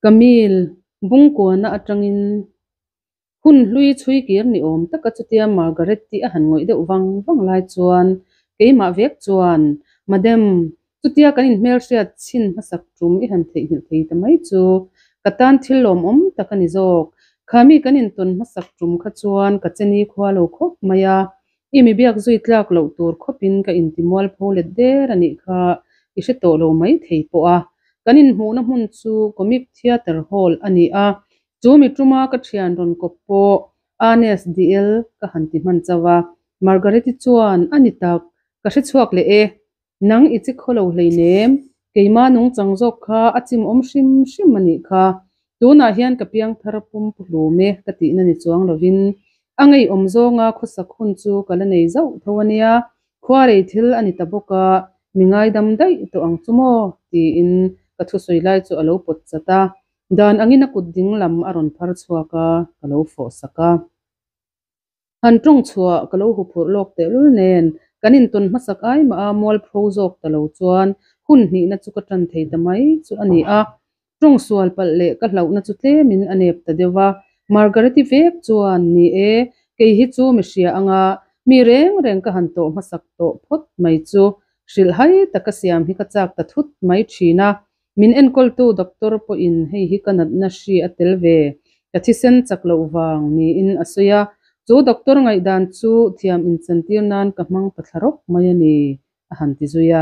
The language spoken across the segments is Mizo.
Camille, Bungkuana atangin hun hlui chhui kir ni awm taka chutia Margaret-i a han ngawih deuh vang vang lai chuan keimah vek chuan, Madam, chutia kan inhmelhriat chhin hmasak tum i han theihnghilh thei ta mai chu ka tan thil lawmawm tak a ni zawk. Khami kan intawn hmasak tum kha chuan ka che nikhua lo khawp mai a, i mi biak zui tlak loh tur khawpin ka intimual pho let der a nih kha i hre tawh lo mai thei pawh a. Kan inhmuhna hmun chu Comic Theatre Hall a ni a, chu mi tuma ka thian rawn kawp pawh Ernest DL ka han ti hman chauh a. Margaret-i chuan, A ni tak, ka hre chhuak leh e. Nang i chi khaw lo hleinem, keimah nungchang zawk kha a chim awm hrim hrim a nih kha. Tunah hian ka piang thar pum pu hlum e ka tihna ni chuang lovin a ngeiawm zawnga khawsak hun chu ka la nei zauh tho a nia, khuarei thil a ni ta bawk a, mi ngaidam daih tawh ang chu maw? tiin ka thusawi lai chu a lo pawt chat a, dan angin a kut ding lam a rawn phar chhuak a, ka lo fawh sak a. Han tawng chhuah ka lo huphurh lawk tehlul nen, kan intawn hmasak ai mah a mualpho zawk ta lo chuan hun hnihna chu ka tan thei ta mai chu a ni a. Tawng sual palh leh ka hlauhna chu tlemin a nep ta deuh va. Margaret-i vek chuan, Ni e, kei hi chu mi hria anga mi reng reng ka han tawh hmasak tawh phawt mai chu hrilhhai taka siam hi ka chak ta thut mai thin a. Min enkawltu doctor pawhin hei hi ka natna hri a tel ve, ka thisen chak loh vang niin a sawi a. Chu doctor ngaihdan chu thiam inchantir nan ka hmang ta thla rawk mai a ni, a han ti zui a.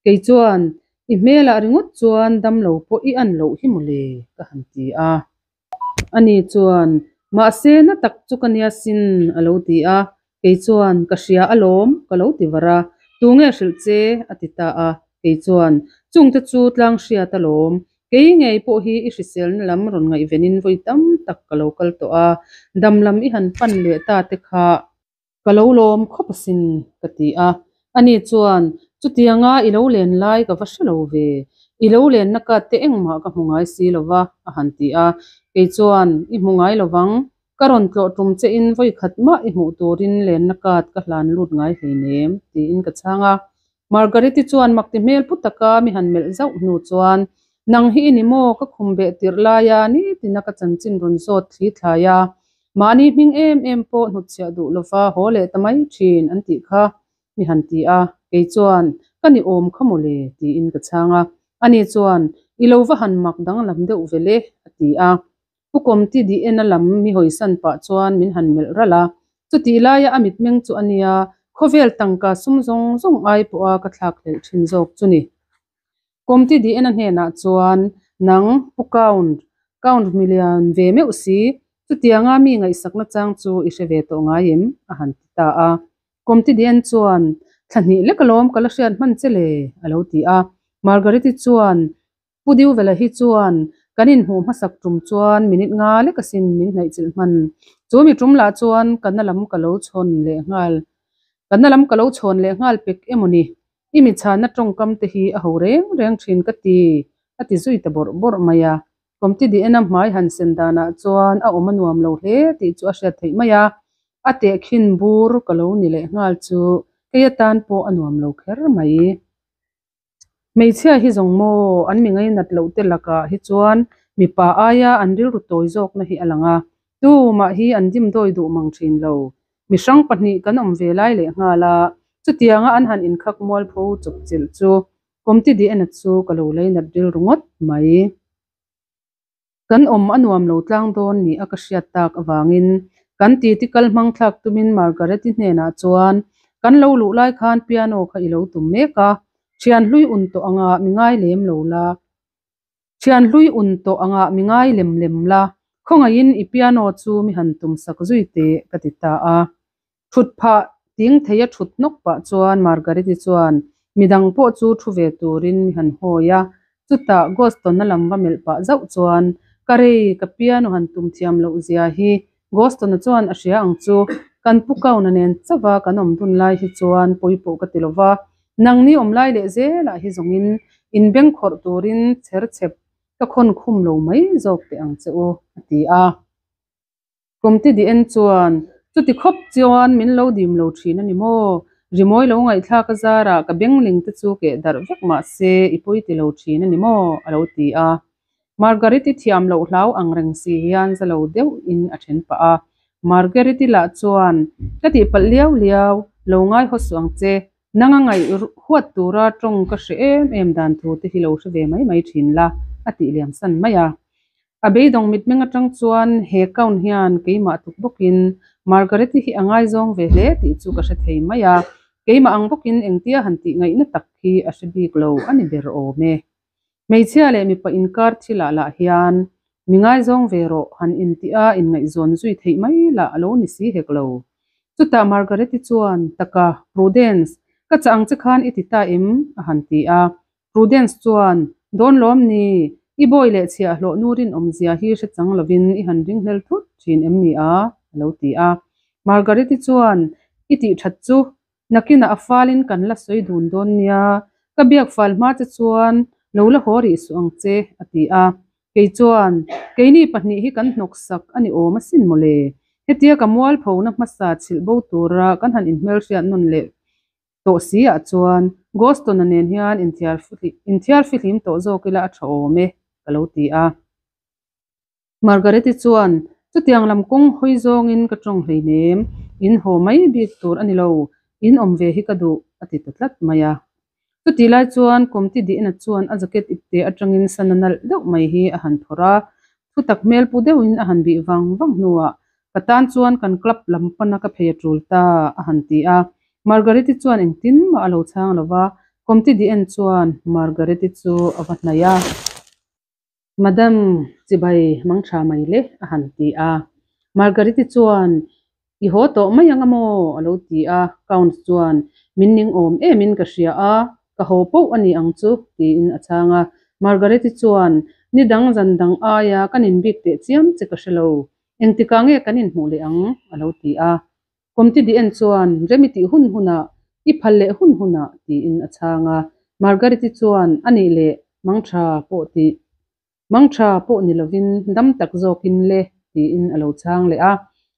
Kei chuan, I hmelah ringawt chuan damlo pawh i an loh hi mawle, ka han ti a. Ani chuan, Mahse, na tak chu ka nia sin, a lo ti a. Kei chuan, Ka hria alawm, ka lo ti var a. Tunge hrilh che? a ti ta a. Kei chuan, Chungte chu tlang hriat alawm. Kei ngei pawh hi i hriselna lam rawn ngaihvenin vawi tam tak ka lo kal tawh a, dam lam i han pan leh ta te kha. Ka lo lawm khawp asin, ka ti a. Ani chuan, Chutianga i lo len lai ka va hre lo ve. I lo lenna kat te engmah ka hmu ngai si lo va, a han ti a. Kei chuan, I hmu ngai lo vang. Ka rawn tlawh tum che in vawi khat mah i hmuh turin lenna kat ka hlan lut ngai hleinem, tiin ka chhang a. Margaret-i chuan makti hmel pu taka mi han melh zauh hnu chuan, Nang hi i ni maw? Ka khum beh tirh laia nitina ka chanchin rawn zawt thli thlai a, mahni hming em em pawh hnutchhiah duh lova haw leh ta mai thin an tih kha mi han ti a, kei chuan, Ka ni awm kha maw le? tiin ka chhang a. Ani chuan, I lo va han mak danglam deuh ve le, a ti a. Pu Kawmti di ena lam mi hawisan pah chuan min han melh ralh a, chutih laia a mitmeng chu a nia, khawvel tangka sum zawng zawng ai pawha ka thlak hlelh thin zawk chu ni. Kawmti di ena hnenah chuan, Nang, Pu Count, Count milian ve meuh si, chutianga mi ngaihsakna chang chu i hre ve tawh ngai em? a han ti ta a. Kawmti di en chuan, Thla hnih lek alawm ka la hriat hman che le, a lo ti a. Margaret-i chuan, Pu Diuvela hi chuan kan inhmuh hmasak tum chuan minute nga lek asin min hnaihchilh hman. Chu mi tum lah chuan ka na lam ka lo chhawn leh nghal ka na lam ka lo chhawn leh nghal pek emaw ni? I mi chhanna tawngkam te hi a ho reng reng thin ka ti, a ti zui ta bawrh bawrh mai a. Kawmti di ena hmai han sen danah chuan a awm a nuam lo hle tih chu a hriat theih mai a. A tehkhin bur ka lo ni leh nghal chu kei atan pawh a nuam lo kher mai. Hmeichhia hi zawng maw an mi ngainat loh te lakah hi chuan mipa aia an rilru tawi zawkna hi a lang a, tumah hi an dimdawi duh mang thin lo. Mihrang pahnih kan awm ve lai leh nghal a, chutianga an han inkhak mualpho chawpchilh chu Kawmti Diana chu ka lo leinat rilru ngawt mai. Kan awm a nuam lo tlang dawn ni a ka hriat tak avangin kan titi kal hmang thlak tumin Margaret-i hnenah chuan, Kan lo luh lai khan piano kha i lo tum mek a, thian hlui un tawh angah mi ngai lem lo la, thian hlui un tawh angah mi ngai lem lem la, khawngaihin i piano chu mi han tum sak zui teh, ka ti ta a. Thut phah ting thei a thut hnawk pah chuan Margaret-i chuan midang pawh chu thu ve turin mi han hawi a, chutah Goston-a lam va melh pah zauh chuan, Ka rei, ka piano han tum thiam loh zia hi Goston-a chuan a hria ang chu, kan pu Kauna nen chauha kan awm dun lai hi chuan pawi pawh ka ti lo va, nangni awm lai leh zelah hi zawngin inbengkhawrh turin chher chhep ka khawn khum lo mai zawk teh ang che u, a ti a. Kumti di en chuan, Chuti khawp chuan min lo dim lo thin a ni maw? Rimawi lo ngaihthlak a zarah ka bengling te chu keh darh vek mah se i pawi ti lo thin a ni maw? a lo ti a. Margariti thiam loh hlau ang reng si hian za lo deuh in a then pah a. Margariti lah chuan, Ka tihpalh liau liau, lo ngai haw suh ang che. Nang a ngaih huat tura tawng ka hre em em dan thu te hi lo hre ve mai mai thin la, a tih liam san mai a. A beidawng mitmeng atang chuan he count hian keimah tuk bawkin Margareti hi a ngaizawng ve hle tih chu ka hre thei mai a, keimah ang bawkin engtia han tih ngaihna tak hi a hre bik lo a ni ber awm e. Hmeichhia leh mipa inkar thilah lah hian mi ngaizawng ve rawh han intih a inngaihzawn zui theih mai lah a lo ni si hek lo. Chutah Margareti chuan, Taka, Prudence, ka chah ang che khan i ti ta em? a han ti a. Prudence chuan, Dawn lawm ni, i bawi leh chhiahhlawh nu rinawmzia hi hre chang lovin i han ringhlel thut thin em ni a? a lo ti a. Margareti chuan, I tih that chu, nakinah a falin kan la sawi dun dawn nia, ka biak fal hma che chuan lo la haw rih suh ang che, a ti a. Kei chuan, Keini pahnih hi kan hnawksak a ni awm asin mawle. Hetia ka mualphona hmasa chhilh bo tura kan han inhmelhriat nawn leh tawh si ah chuan Goston-a nen hian inthiar fihlim tawh zawk ila a tha awm e, ka lo ti a. Margaret-i chuan, Chutiang lam kawng hawi zawngin ka tawng hleinem, in haw mai bik tur a ni lo, in awm ve hi ka duh, a ti ta tlat mai a. Chutih lai chuan Comte Diana chuan a jacket ipte atangin sana nalh deuh mai hi a han phawrh a, thutak hmel pu deuhin a han bih vang vang hnuah, Ka tan chuan kan club lam pana ka phei a tul ta, a han ti a. Margareti chuan engtin mah a lo chhang lo va, Comte Diane chuan Margareti chu a va hnaih a. Madam, chibai mang tha mai le, a han ti a. Margariti chuan, I haw tawh mai ang a maw? a lo ti a. Count chuan, Min ning awm emin ka hria a, ka haw poh a ni ang chu, tiin a chhang a. Margariti chuan, Ni dang zan dang aia kan inbik teh chiam che ka hre lo. Engtikah nge kan inhmuh leh ang? a lo ti a. Comte di en chuan, Rem i tih hun hunah, i phal leh hun hunah, tiin a chhang a. Margareti chuan, A nih leh, mangtha pawh tih, mangtha pawh ni lovin dam tak zawkin le, tiin a lo chhang leh a.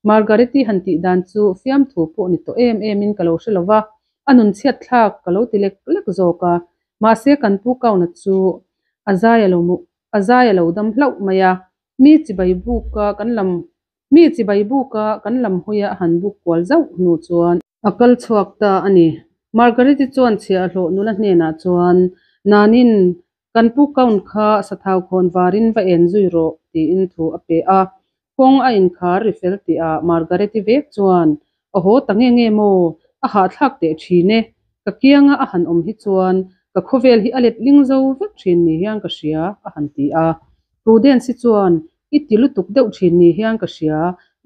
Margareti han tih dan chu fiamthu pawh ni tawh em emin ka lo hre lo va, a nun chhiat thlak ka lo ti lek lek zawk a. Mahse kan pu Kauna chu a zai a lo a zai a lo dam hlauh mai a, mi chibai buka kan lam Mi chibai buka kan lam hawia a han buk kual zauh hnu chuan a kal chhuak ta a ni. Margareti chuan chhiahhlawh nula hnenah chuan, Nanin, kan pu Count kha sathau khawn varin va en zui rawh, tiin thu a pe a. Kawng a inkhar ri fel tihah Margareti vek chuan, A haw ta nge nge maw? A hahthlak teh thin e. Ka kianga a han awm hi chuan ka khawvel hi a let ling zo vek thin ni hian ka hria, a han ti a. Prudence-i chuan, I ti lutuk deuh thin ni hian ka hria.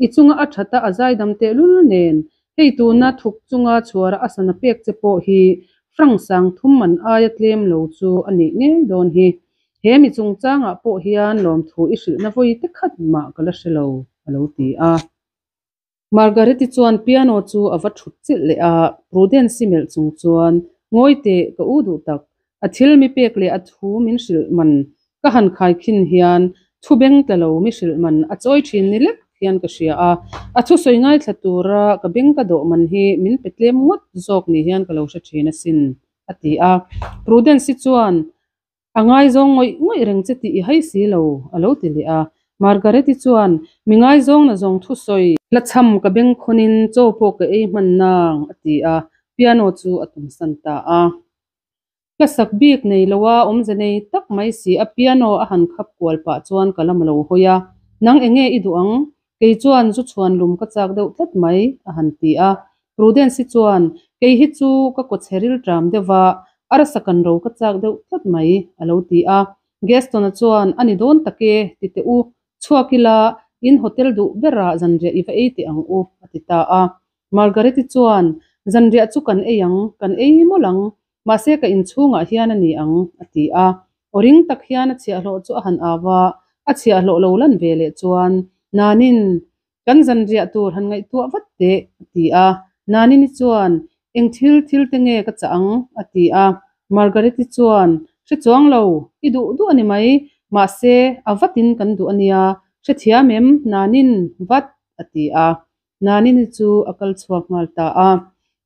I chunga a that a, a zaidam tehlul nen. Hei tuna thuk chunga chhuara a sana pek che pawh hi frank sang thum man aia tlem lo chu a nih ngei dawn hi. He mi chungchangah pawh hian lawmthu i hrilhna vawi te khat mah ka la hre lo, a lo ti a. Margareti chuan piano chu a va thut chilh leh a, Prudence-i melh chung chuan, Ngawi teh, ka u duh tak. A thil mi pek leh a thu min hrilh man ka han khai khin hian thu beng tla lo mi hrilh man a chawi thin ni lek hian ka hria a, a thusawi ngaithla tura ka beng ka dawh man hi min pe tlem ngawt zawk ni hian ka lo hre thin asin, a ti a. Prudence-i chuan, A ngaizawng ngawih ngawih reng che tih i hai si lo, a lo ti leh a. Margareti chuan, Mi ngaizawng na zawng thu sawi. Hlachham ka beng khawnin chaw pawh ka ei hman nang, a ti a, piano chu a tumsan ta a. Ka sak bik nei lo a, awmze nei tak mai si a piano a han khap kual pah chuan ka lam a lo hawi a, Nang enge i duh ang? Kei chuan zu chhuan lum ka chak deuh tlat mai, a han ti a. Prudence-i chuan, Kei hi chu ka kawchhe rilṭam deuh va, arsa kan ro ka chak deuh tlat mai, a lo ti a. Gaston-a chuan, A ni dawn tak e, ti teh u, chhuak ila, in hotel duh berah zanriah i va ei teh ang u, a ti ta a. Margaret-i chuan, Zanriah chu kan ei ang, kan ei mawlh ang, mahse ka inchhungah hian a ni ang, a ti a. Aw ring tak hian a chhiahhlawh chu a han au a, a chhiahhlawh lo lan ve leh chuan, Nanin, kan zanriah tur han ngaihtuah vat teh, a ti a. Nanini chuan, Eng thil thil te nge ka chah ang? a ti a. Margaret-i chuan, Hre chuang lo, i duh duh a ni mai, mahse a vatin kan duh a nia, hrethiam em, Nanin, vat, a ti a. Nanini chu a kal chhuak nghal ta a.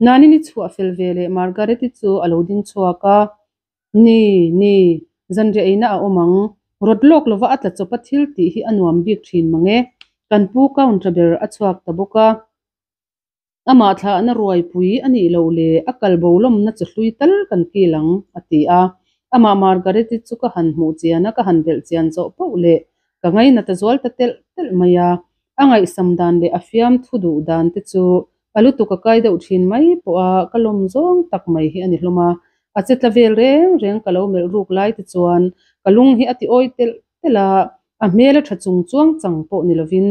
Nanini chhuah fel ve leh Margaret-i chu a lo ding chhuak a. Ni, ni, zanriah eina a awm ang. Rawt lawk lova a tla chawpa thil tih hi a nuam bik thin mang e. Kan pu counter ber a chhuak ta bawk a. Amah thlahna ruaipui a nih loh leh a kal bo lawmna chu hlui tal kan kil ang, a ti a. Amah Margaret-i chu ka han hmuh chian a, ka han belh chian zawh poh leh ka ngainat a zual ta telh telh mai a. A ngaihsam dan leh a fiamthu duh dan te chu a lutuk a kai deuh thin mai pawh a, ka lawm zawng tak mai hi a ni hlawm a. A che tla vel reng reng ka lo melh ruk lai te chuan ka lung hi a ti awi telh telh a, a hmel a tha chung chuang chang pawh ni lovin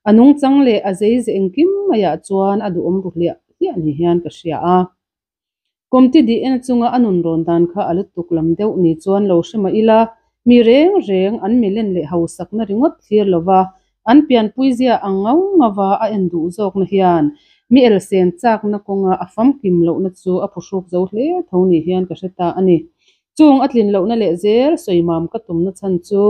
a nungchang leh a zei ze engkim maiah chuan a duhawm ru hliah hliah ni hian ka hria a. Kawmti dih en chunga a nun rawn dan kha a lutuk lam deuh ni chuan lo hre mah ila, mi reng reng an milen leh hausakna ringawt thlir lova an pianpui zia ang ngau ngauva a en duh zawkna hian mi elsen chakna kawnga a famkim lohna chu a phuhruk zo hle tho ni hian ka hre ta a ni. Chung a tlin lohna leh zel sawimam ka tumna chhan chu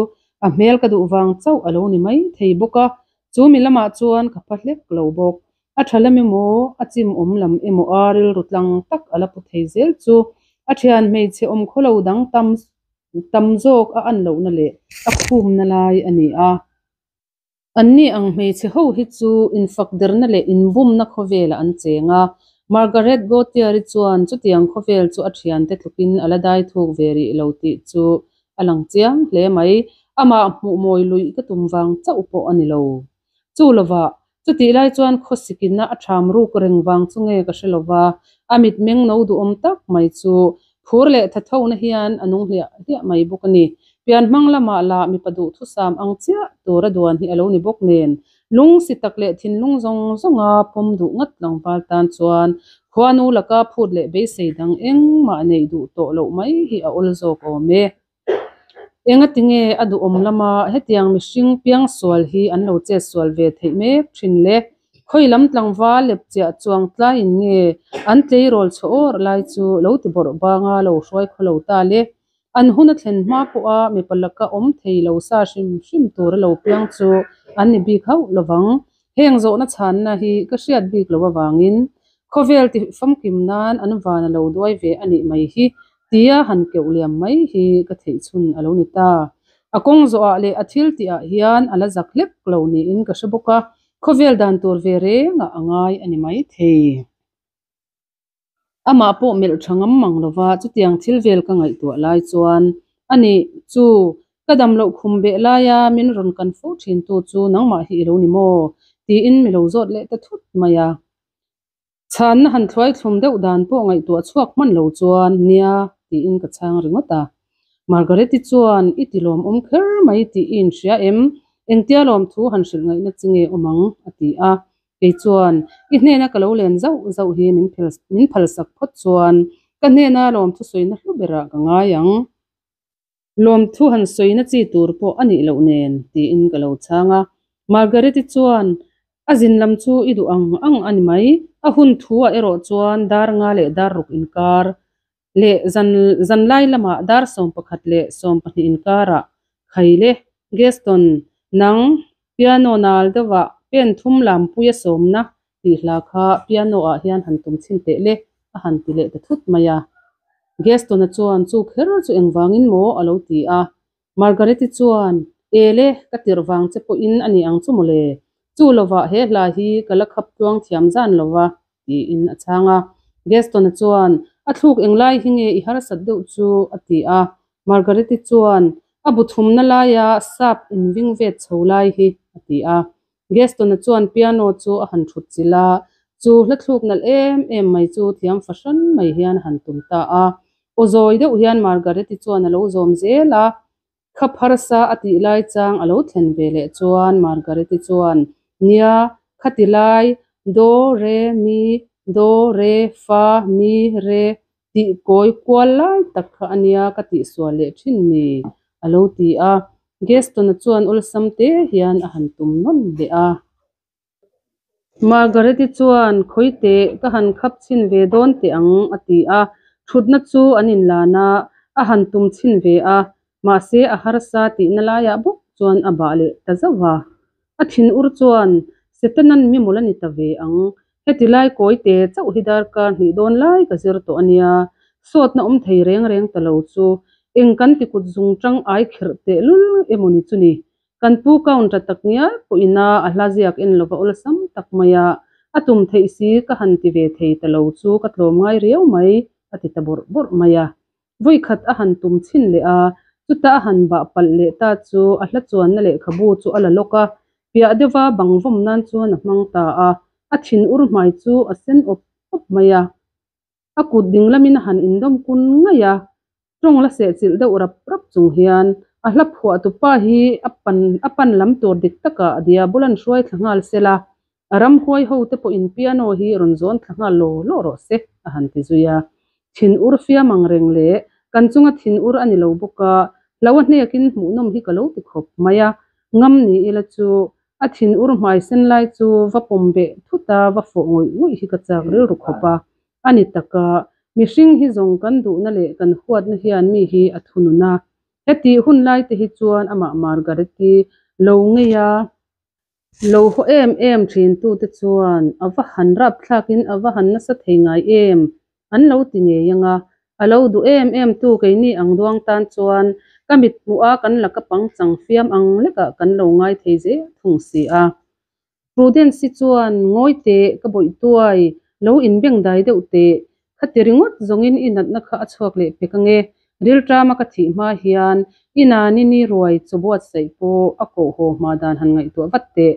a hmel ka duh vang chauh a lo ni mai thei bawk a, chu mi lamah chuan ka pha hlek lo bawk. A tha lam emaw, a chim awm lam emaw a rilru tlang tak a la pu thei zel chu a thian hmeichhe awm khaw lo dang tam tam zawk a an lohna leh a khumna lai a ni a. Anni ang hmeichhe ho hi chu infakderna leh inbumna khawvelah an cheng a. Margaret Gautier-i chuan chutiang khawvel chu a thiante tlukin a la dai thuk ve rih lo tih chu a lang chiang hle mai. Amah hmuh mawi luih ka tum vang chauh pawh a ni lo. Chu lovah, chutih lai chuan khawsikina a ṭham ruk reng vang chu nge ka hre lova, a mitmeng no duhawm tak mai chu phur leh thathona hian a nung hliah hliah mai bawk a ni. Pian hmang lamah lah mipa duhthusam ang chiah tura duan hi a lo ni bawk nen, lung si tak leh thinlung zawng zawnga pawm duh ngat tlangval tan chuan khuanu laka phut leh beisei dang engmah neih duh tawh loh mai hi a awl zawk awm e. Engati nge a duhawm lama hetiang mihring piangsual hi an lo chetsual ve theih mek thin le? Khawi lam tlangval lepchiah chuang tlaiin nge an tleirawl chhaw awr lai chu lo ti bawrh banga lo hruai khaw lo ta le? An hun a thlen hma pawha mipa laka awm thei lo sa hrim hrim tura lo piang chu an ni bik hauh lovang. Heng zawhna chhanna hi ka hriat bik lo avangin khawvel ti famkim nan an van a lo duai ve a nih mai hi tia han keuh liam mai hi ka theih chhun a lo ni ta. A kawng zawhah leh a thil tihah hian a la zak hlek lo niin ka hre bawk a, khawvel dan tur ve rengah a ngai a ni mai thei. Amah pawh melh tha ngam mang lova chutiang thil vel ka ngaihtuah lai chuan a ni chu ka dam loh khum beh laia min rawn kan fo thin tu chu nangmah hi i lo ni maw? tiin mi lo zawt leh ta thut mai a. Chhanna han thluai thlum deuh dan pawh ngaihtuah chhuak hman lo chuan nia tiin ka chhang ringawt a. Margaret-i chuan i ti lawmawm kher mai tih i inhria em? Engtia lawmthu han hrilh ngaihna chi nge awm ang? a ti a. Kei chuan, I hnena ka lo len zauh zauh hi min min phalsak phawt chuan ka hnena lawmthu sawina hlu berah ka ngai ang. Lawmthu han sawina chi tur pawh a nih loh nen, tiin ka lo chhang a. Margaret-i chuan, A zin lam chu i duh ang ang a ni mai. A hun thu-ah erawh chuan dar nga leh dar ruk inkar leh zan zanlai lamah dar 11 leh 12 inkarah Khaile, Gaston, nang piano nal deuhah pen thum lampuia sawmna tih hla kha piano-ah hian han tum chhin teh le, a han ti leh ta thut mai a. Gaston-a chuan chu kher chu engvangin maw a lo ti a. Margaret-i chuan, Ele, ka tirh vang che pawhin a ni ang chu mawle. Chu lovah he hla hi ka la khap tluang thiam zan lova, tiin a chhang a. Gaston-a chuan, A thluk englai hi nge i harsat deuh chu? a ti a. Margaret-i chuan, A bu thumna laia sap inving vet chho lai hi, a ti a. Gaston-a chuan piano chu a han thut chilh a, chu hla thluk nalh em em mai chu thiam fahran mai hian a han tum ta a. Aw zawi deuh hian Margaret-i chuan a lo zawm zel a, Kha pharsa a tih lai chang a lo thlen ve leh chuan Margaret-i chuan, Nia, khati lai, do, re, mi, do, re, fa, mi, re, tih kawi kual lai tak kha a nia ka tihsual leh thin ni, a lo ti a. Gaston-a chuan awlsam te hian a han tum nawn leh a. Margaret-i chuan, Khawi teh, ka han khap chhin ve dawn teh ang, a ti a. Thutna chu an inlan a, a han tum chhin ve a, mahse a harsa tihna laiah bawk chuan a bah leh ta zauh a. A thinur chuan, Setanan mi mawlh a ni ta ve ang, heti lai kawi te chauh hi darkar hnih dawn lai ka zir tawh a nia, sawtna awm thei reng reng ta lo chu Eng kan ti kut zung tang ai khirh teh lul emaw ni chu ni. Kan pu count-a tak ngial pawhin a a hla ziak en lova awlsam tak mai a, a tum theih si ka han ti ve thei ta lo chu ka tlawm ngai riau mai, a ti ta bawrh bawrh mai a. Vawikhat a han tum chhin leh a, chuta a han bah palh leh ta chu a hla chuanna lehkhabu chu a la lawk a, piah deuha bang vawm nan chuan a hmang ta a, a thin ur hmai chu a sen awp awp mai a. A kut ding lamin a han indawm kun ngaih a, tawng la sehchilh deuh rap rap chung hian a hla phuah tupa hi a pan a pan lam tur dik takah diabol an hruai thla nghal sel a, a ramhuai ho te pawhin piano hi rawn zawn thla nghal law law rawh se a han ti zui a. Thin ur fiam ang reng leh kan chunga thin ur a ni lo bawk a, hlo a hnekin hmuhnawm hi ka lo ti khawp mai a, ngam ni ila chu A thin ur hmai sen lai chu va pawm beh thut a, va fawh ngawih ngawih hi ka chak rilru khawp a. A ni tak a, mihring hi zawng kan duhna leh kan huatna hian mi hi a thunun a. Hetih hun lai te hi chuan amah Margaret-i lo ngei a, lo haw em em thin tute chuan a va han rapthlakin a va han nasa thei ngai em An lo ti ngei ang a, a lo duh em em tu keini ang duang tan chuan ka mit hmuh a kan laka pangchang fiam ang lekah kan lo ngai thei zel thung si a. Prudence-i chuan, Ngawi teh, ka bawih tuai, lo inbeng dai deuh teh, khati ringawt zawngin i natna kha a chhuak leh pek ange, rilṭama ka thih hma hian i nani ni ruai chaw buatsaih pawh a koh haw hma dan han ngaihtuah vat teh.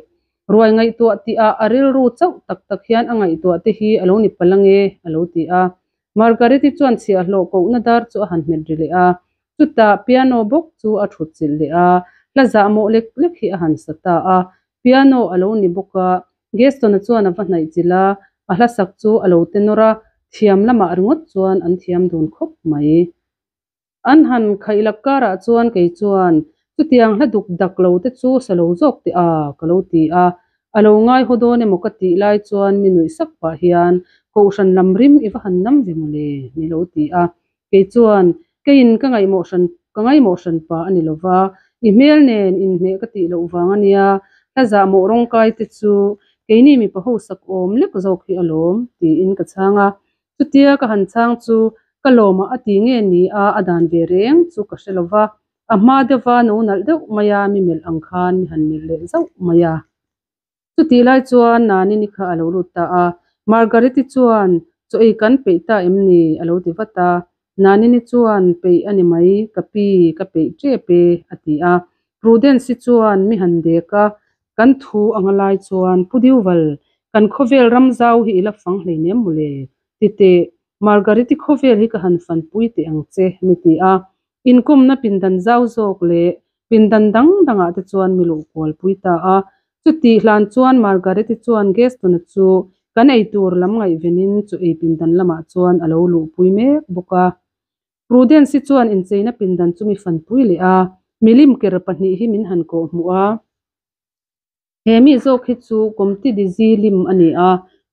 Ruai ngaihtuah tihah a rilru chauh tak tak hian a ngaihtuah te hi a lo ni palh ange, a lo ti a. Margaret-i chuan chhiahhlawh kohna dar chu a han hmet ri leh a. Chutah piano bawk chu a thut chilh leh a, hla zahmawh lek lek hi a han sa ta a. Piano a lo ni bawk a, Gaston-a chuan a va hnaih chilh a, a hla sak chu a lo tenawr a, thiam lamah ringawt chuan an thiam dun khawp mai. An han khaih lak karah chuan kei chuan, Chutiang hla duk dak lo te chu sa lo zawk teh a, ka lo ti a. A lo ngai haw dawn emaw ka tih lai chuan mi nuih sak pah hian, Kohhran lam rim i va han nam ve maw le? mi lo ti a. Kei chuan, Keiin ka ngaihmawh hran ka ngaihmawh hran pa a ni lo va, i hmel nen inhmeh ka tih loh vang a nia, hla zahmawh rawngkai te chu keini mipa ho sak awm lek zawk hi alawm, tiin ka chhang a. Chutia ka han chhang chu ka lawmah a ti nge ni a, a dan ve reng chu ka hre lo va, a hma deuha no nalh deuh maia mi melh ang khan mi han melh leh zauh mai a. Chutih lai chuan Nanini kha a lo lut ta a, Margaret-i chuan, Chaw ei kan peih ta em ni? a lo ti vat a. Nanini chuan, Peih a ni mai, ka pi, ka peih tep e, a ti a. Prudence-i chuan mi han dek a, Kan thu anga lai chuan Pu Diuval, kan khawvel ram zau hi i la fang hleinem mawle? Ti teh, Margaret-i khawvel hi ka han fanpui teh ang che, mi ti a. Inkawmna pindan zau zawk leh pindan dang dangah te chuan mi luh kualpui ta a. Chutih hlan chuan Margaret-i chuan Gaston-a chu kan ei tur lam ngaihvenin chu ei pindan lamah chuan a lo luhpui mek bawk a. Prudence-i chuan incheina pindan chu mi fanpui leh a, milim ker pahnih hi min han kawh hmuh a. He mi zawk hi chu Comte de Zilim a ni a,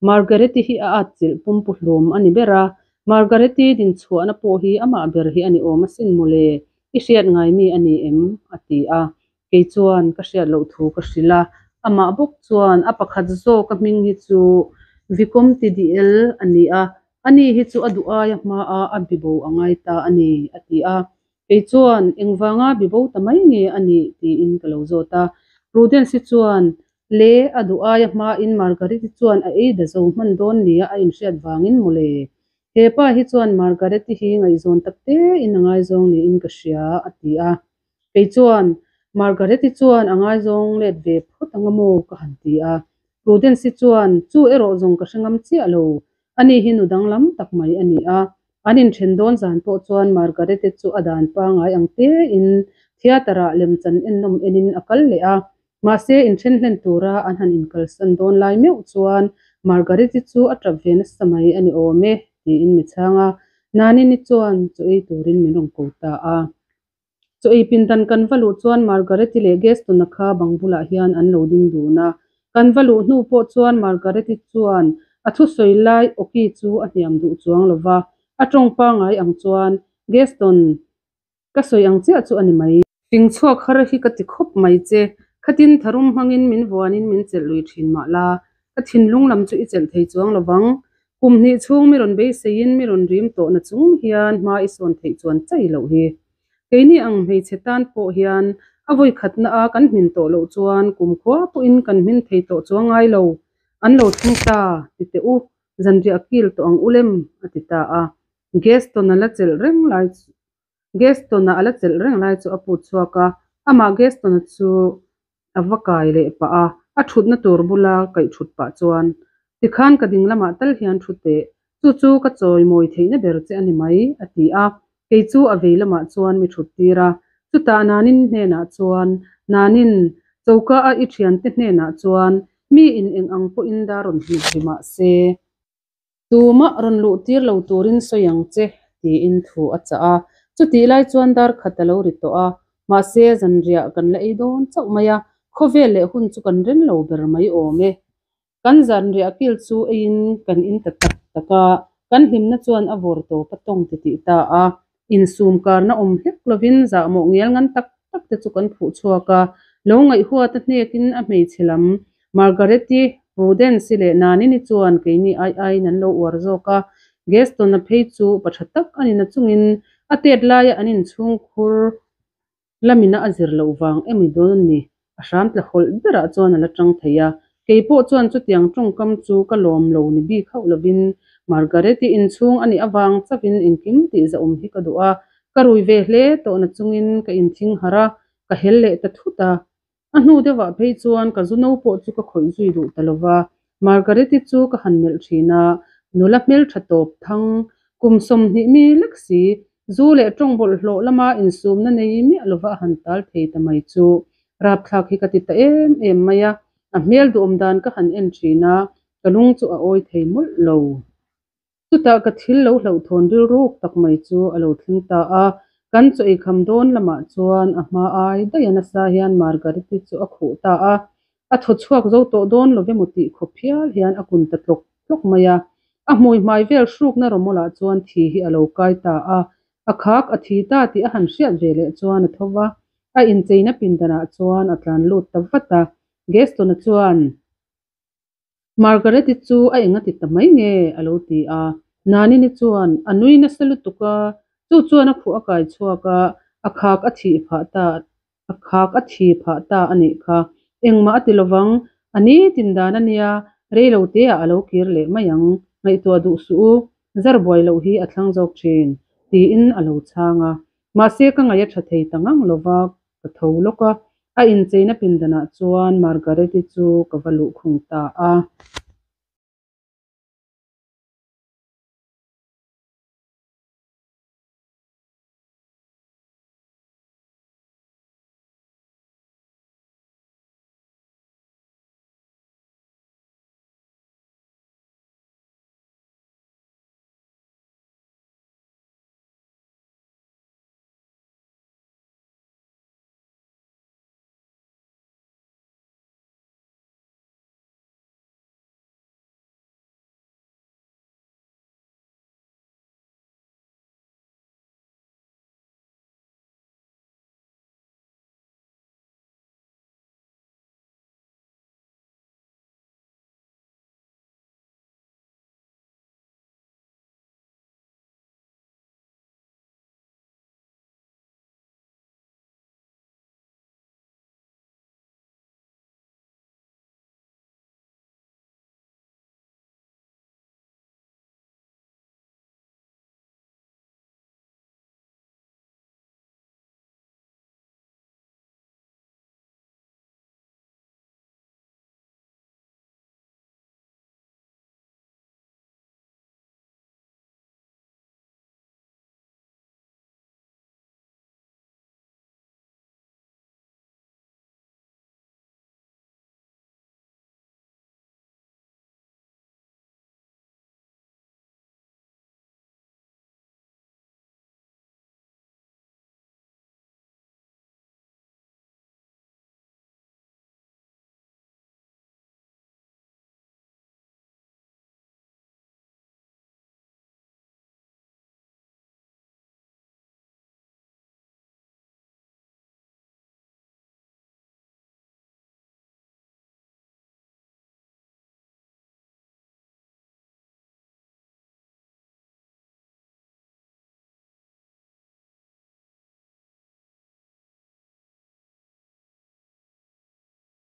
Margaret-i hi a atchilh pumpu hlawm a ni ber a, Margaret-i dinchhuahna pawh hi amah ber hi a ni awm asin mawle, i hriat ngai mi a ni em? a ti a. Kei chuan ka hriat loh thu ka hrilh a, amah bawk chuan a pakhat zawka hming hi chu Vicomte de El a ni a, ani hi chu a duh aia hmaa a bibo a ngai ta a ni, a ti a. Kei chuan, Engvanga bibo ta mai nge a nih? tiin ka lo zawt a. Prudence-i chuan, Le, a duh aia hmain Margaret-i chuan a ei da zo hman dawn nia a inhriat vangin mawle. He pa hi chuan Margaret-i hi ngaihzawn tak tein a ngaizawng niin ka hria, a ti a. Kei chuan, Margaret-i chuan a ngaizawng let ve phawt ang a maw? ka han ti a. Prudence-i chuan, Chu erawh zawng ka hre ngam chiah lo. Ani hi nu danglam tak mai a ni a. An inthen dawn zan pawh chuan Margaret-i chu a dan pangai ang tein theatre-ah lemchan ennawm enin a kal leh a. Mahse, inthen hlen tura an han inkalsan dawn lai meuh chuan Margaret-i chu a tap ve nasa mai a ni awm e, tiin mi chhang a. Nanini chuan chaw ei turin min rawn ko ta a. Chaw ei pindan kan va luh chuan Margaret-i leh Gaston-a kha bang bulah hian an lo ding dun a. Kan va luh hnu pawh chuan Margaret-i chuan a thusawi lai awki chu a hniam duh chuang lo va, a tawng pangai ang chuan, Gaston, ka sawi ang chiah chu a ni mai. Fing chhuak har hi ka ti khawp mai che. Khatin tharum hmangin min vuanin min chelh lui thin mah la, ka thinlung lam chu i chelh thei chuang lo vang. Kum hnih chhung mi rawn beiseiin mi rawn rim tawhna chung hian hma i sawn theih chuan chai loh hi. Keini ang hmeichhe tan pawh hian a vawi khatna a kan hmin tawh loh chuan kumkhua pawhin kan hmin thei tawh chuang ngai lo. An lo thleng ta, ti teh u, zanriah kil tawh ang u lem, a ti ta a. Gaston-a la chelh reng lai chu Gaston-a a la chelh reng lai chu a put chhuak a, amah Gaston-a chu a va kai leh pah a, a thutna tur bula kaih thut pah chuan, Tikhan ka ding lamah tal hian thu teh, chu chu ka chawimawi theihna ber che a ni mai, a ti a, kei chu a vei lamah chuan mi thut tir a. Chutah Nanin hnenah chuan, Nanin, choka a i thiante hnenah chuan mi in eng ang pawhin dar rawn hnuk ri mah se, Tumah rawn luh tir lo turin sawi ang che, tiin thu a chah a. Chutih lai chuan dar khat a lo ri tawh a, mahse zanriah kan la ei dawn chauh mai a, khawvel leh hun chu kan ren lo ber mai awm e. Kan zanriah kil chu eiin kan in ta tak tak a, kan hlimna chuan a vawr tawp a tawng titih ta a. Insum karna awm hlek lovin zahmawh ngial ngan tak tak te chu kan phuh chhuak a, lo ngaihhuat a hnekin a hmeichhe lam Margaret-i, Prudence-i leh Nanini chuan keini ai aiin an lo uar zawk a, Gaston-a phei chu pa tha tak a ni nachungin a tet laia an inchhungkhur lamina a zir loh vang emi dawn a ni. A hram tla hawlh berah chuan a la tang thei a, kei pawh chuan chutiang tawngkam chu ka lawm lo ni bik hauh lovin Margaret-i inchhung a nih avang chauhin engkim tih zahawm hi ka duh a, ka rui ve hle tawh nachungin ka inthing harh a, ka hel leh ta thut a. A hnu deuhah phei chuan ka zu no pawh chu ka khawih zui duh ta lova, Margaret-i chu ka han melh thin a, nula hmeltha tawp thang, kum 20 mi lek si, zu leh tawng bawlhhlawh lama insumna nei miah lova a han tal thei ta mai chu rapthlak hi ka ti ta em em mai a, a hmel duhawm dan ka han en thin a, ka lung chu a awi thei mawlh lo. Chutah ka thil lo hlauhthawn rilruk tak mai chu a lo thleng ta a, kan chaw eikham dawn lamah chuan a hma ai daih a nasa hian Margaret-i chu a khuh ta a, a thaw chhuak zo tawh dawn lo emaw tih khawp hial hian a kun ta tlawk tlawk mai a. A hmui hmai vel hrukna rawmawlah chuan thi hi a lo kai ta a, a khak a thi ta tih a han hriat ve leh chuan a tho va, a incheina pindanah chuan a tlan lut ta vat a, Gaston-a chuan. Margaret-i chu a eng a ti ta mai nge? a lo ti a. Nanini chuan a nui nasa lutuk a, chu chuan a khuh a kai chhuak a, a khak a thih phah ta a khak a thi phah ta a nih kha. Engmah a ti lovang, a ni tin dan a nia, rei lo teah a lo kir leh mai ang, ngaihtuah duh suh u, zar buai loh hi a thlang zawk thin, tiin a lo chhang a. Mahse ka ngaih a tha thei ta ngang lova, Ka tho lawk a, a incheina pindanah chuan Margaret-i chu ka va luhkhung ta a.